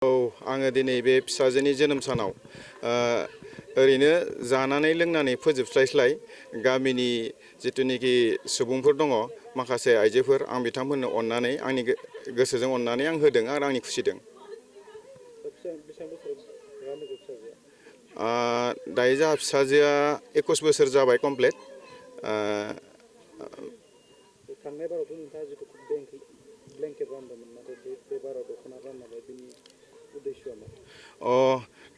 औ आङो दिनै बे फिसाजोनि जोनोम सानाव ओरैनो जानानै लोंनानै फोजोबस्लायस्लाय गामिनि जिथुनिखि सुबुंफोर दङ माखासे आइजोफोर आं बिथांमोननो अननानै आंनि गोसोजों अननानै आं होदों आरो आंनि खुसिदों। दायो जोंहा फिसाजोआ 21 बोसोर जाबाय कमप्लिट। थांनाय बारावथ' नोंथाङा जिथु ब्लेंकेट रानदोंमोन नाथाय बे बाराव दख'ना राननानै बिनि उद्देश्यआ मा?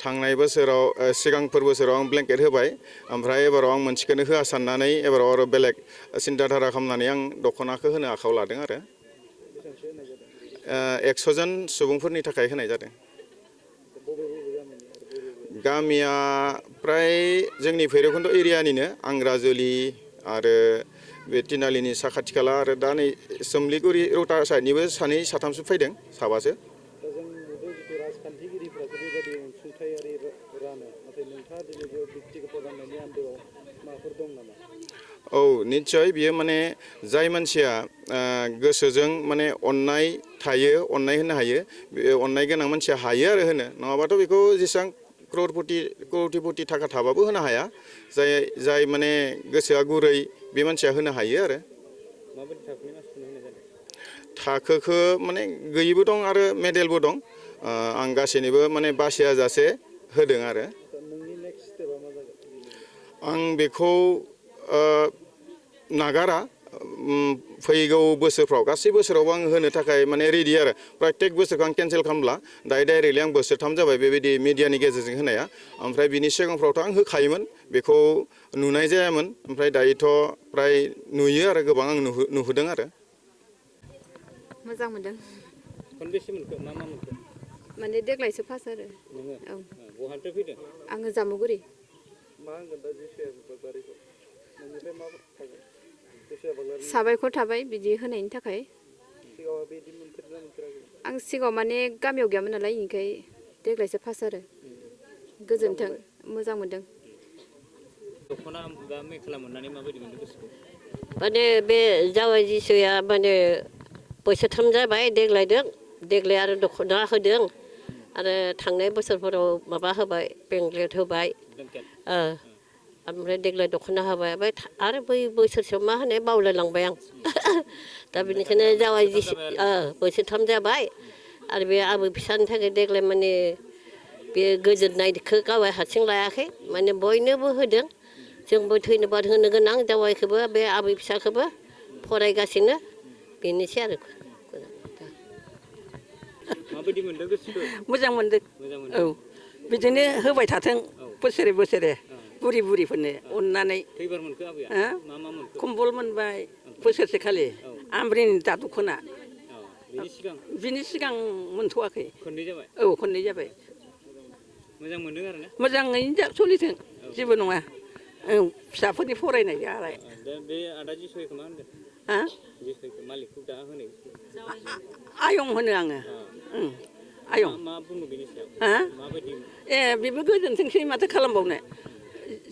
थांनाय बोसोराव सिगांफोर बोसोराव आं ब्लेंकेट होबाय ओमफ्राय एबाराव आं मोनसेखौनो होआ साननानै एबाराव आरो बेलेग सिन्था धारा खालामनानै आं दख'नाखौ होनो आखायाव लादों आरो। बेसेबांसो होनाय जादों? 100 जन सुबुंफोरनि थाखाय होनाय जादों। बबे गामिनि आरो बबे गामिया प्राय जोंनि भैरबकुन्द एरियानिनो आंग्राजुलि आरो बे तिनालिनि साखाथि खाला आरो दा नै सोमलिगुरि रौता साइडनिबो सानै साथामसो फैदों साबासो। दा जों नुदों जिथु राजखान्थिगिरिफ्रासो बेबायदि अनसुंथायारि रानो नाथाय नोंथाङा दिनै बेयाव बेक्तिगत राननायनि आन्दोआव माबाफोर दं नामा? औ निस्सय बियो माने जाय मानसिया गोसोजों माने अननाय थायो अननाय होनो हायो बे अननाय गोनां मानसिया हायो आरो होनो नङाबाथ' बेखौ जेसेबां क्रौरपति थाखा थाबाबो होनो हाया। जाय माने गोसोआ गुरै बे मानसिया होनो हायो आरो। माबायदि थाखोनि मानसिफोरनो होनाय जादों? थाखोखौ माने गैयिबो दं आरो मेडेलबो दं। आं गासैनिबो माने बासियाजासे होदों आरो। नोंनि नेक्स्ट स्टेपआ मा जागोन? आं बेखौ नागारा फैगौ बोसोरफ्राव गासै बोसोरावबो आं होनो थाखाय माने रेडि आरो प्रत्येक बोसोरखौ आं केन्सेल खालामला दायो डाइरेक्टलि आं बोसोरथाम जाबाय बेबायदि मिडियानि गेजेरजों होनाया ओमफ्राय बिनि सिगांफ्रावथ' आं होखायोमोन बेखौ नुनाय जायामोन ओमफ्राय दायोथ' प्राय नुयो आरो गोबां आं नुहोदों आरो। मोजां मोनदों। खनबेसे मोनखो मा मोनखो? माने देग्लायसो फार्स्ट आरो। नोङो औ बहानिफ्राय फैदों? आङो जामुगुरि। मा होनगोन दा जिसुआ बाग्लारिखौ नोंनिफ्राय मा थागोन? जिसुआ बाग्लारिनि साबायखर थाबाय बिदि होनायनि थाखाय। सिगाङाव बिदि मोनफेरदोंना मोनफेराखै? आं सिगाङाव माने गामियाव गैयामोन नालाय बेनिखाय देग्लायसो फार्स्ट आरो। गोजोन्थों मोजां मोनदों। दख'ना बा मेख्ला मोननानै माबायदि मोनदों गोसोखौ? माने बे जावाय जिसुआ माने बोसोरथाम जाबाय देग्लाय आरो दख'ना होदों आरो थांनाय बोसोरफोराव माबा होबाय बेंग्लेट होबाय ओमफ्राय देग्लाय दख'ना होबाय ओमफ्राय आरो बै बोसोरसेयाव मा होनो बावलायलांबाय आं दा बेनिखायनो जावाय जिसु बोसोरथाम जाबाय आरो बे आबै फिसानि थाखाय देग्लाय माने बे गोजोननायखौ गाव हारसिं लायाखै माने बयनोबो होदों। जोंबो धन्यबाद होनो गोनां जावायखौबो बे आबै फिसाखौबो फरायगासिनो बेनोसै आरो। माबायदि मोनदों गोसोखौ? मोजां मोनदों। औ बिदिनो होबाय थाथों बोसोरे बोसोरे बुरि बुरिफोरनो अननानै। खैबार मोनखो आबैया? मा मा मोनखो? कम्बल मोनबाय बोसोरसे खालि आमब्रिनि दा दख'ना। बिनि सिगां मोनथ'वाखै। खननै जाबाय? औ खननै जाबाय। मोजां मोनदों आरो ना? मोजाङैनो सोलिथों जेबो नङा। फिसाफोरनि फरायनाय आरो। दा बे आदा जिसुखौ मा होनगोन? हा? जिसुखौ मालिकखौ दा होनायखौ? आयं होनो आङो। आयं। मा बुङो बेनि सायाव? हा? माबायदि? बेबो गोजोनथोंसै माथो खालामबावनो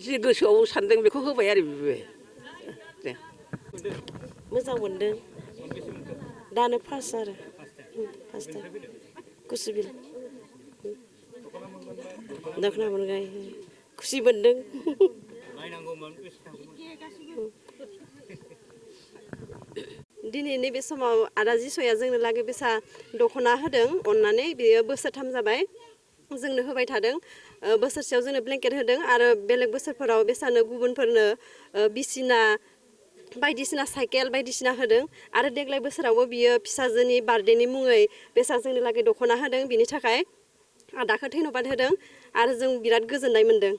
जि गोसोआव सानदों बेखौ होबाय आरो बेबो। दे। मोजां मोनदों। दानो फार्स्ट आरो फार्स्ट टाइम कुसुबिल दख'ना मोनबाय खुसि मोनदों। बायनांगौमोन बेसे थांगौमोन? दिनै नैबे समाव आदा जिसुआ जोंनो लागै बेसा दख'ना होदों अननानै बेयो बोसोरथाम जाबाय जोंनो होबाय थादों। बोसोरसेयाव जोंनो ब्लेंकेट होदों आरो बेलेग बोसोरफोराव बेसानो गुबुनफोरनो बिसिना बायदिसिना साइकेल बायदिसिना होदों आरो देग्लाय बोसोरावबो बियो फिसाजोनि बार्थडेनि मुङै बेसा जोंनि लागै दख'ना होदों बिनि थाखाय आदाखौ धन्यबाद होदों आरो जों बिराद गोजोननाय मोन्दों।